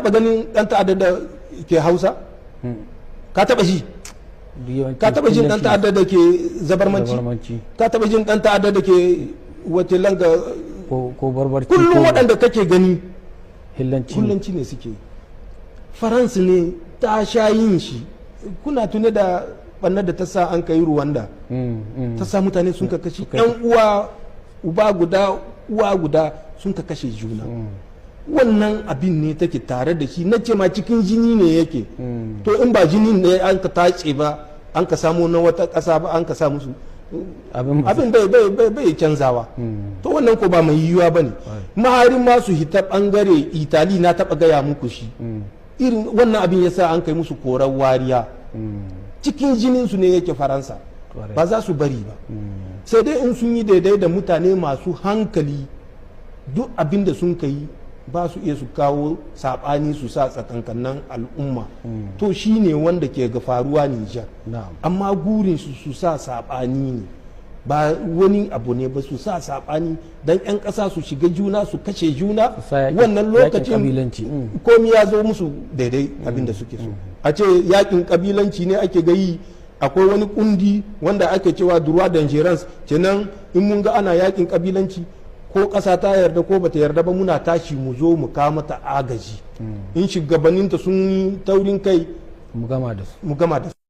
Taba ganin dan ta'adda da ke Hausa? Ka taba ji? Ka taba jin dan ta'adda da ke Zabarmanci? Zabarmanci. Ka taba jin dan ta'adda da ke wace langue? Ko Barbarci. Kullum ko waɗanda kake gani Hillanci. Kullanci ne suke yi. Faransa ne ta sha yin shi. Kuna tune da ɓannar da ta sa an kai Ruwanda, ta sa mutane sun ka kashe yan uwa, uba guda uwa guda, sun ka kashe juna. Wannan abin ne take tare da shi. Na ce ma cikin jini ne yake. To, in ba jini ne an ka tace ba, an ka samo na wata ƙasa ba, an ka sa musu, abin abin bai canzawa. To, wannan ko ba mai yiwuwa ba ne. Maharin ma su hita bangare Itali, na taba gaya muku shi. Irin wannan abin yasa an kai musu korar wariya. Cikin jinin su ne yake. Faransa ba za su bari ba, sai dai in sun yi daidai da mutane masu hankali. Duk abin da sun kai, ba su iya su kawo saɓani su sa tsakankanin al'umma. To, shi ne wanda ke ga faruwa Nijar. Amma gurin su su sa saɓani ne, ba wani abu ne ba. Su sa saɓani don 'yan ƙasa su shiga juna, su kashe juna. Sa wannan yakin lokacin kabilanci. Komi ya zo musu daidai, abin da suke so. A ce yakin kabilanci ne ake gayi. Akwai wani kundi wanda ake cewa droit d'ingérence. Kenan in mun ga ana yakin kabilanci, ko ƙasa ta yarda ko bata yarda ba, muna tashi mu zo mu kawo mata agaji. In shugabanninta sun yi taurin kai, mu gama da su. Mu gama da su.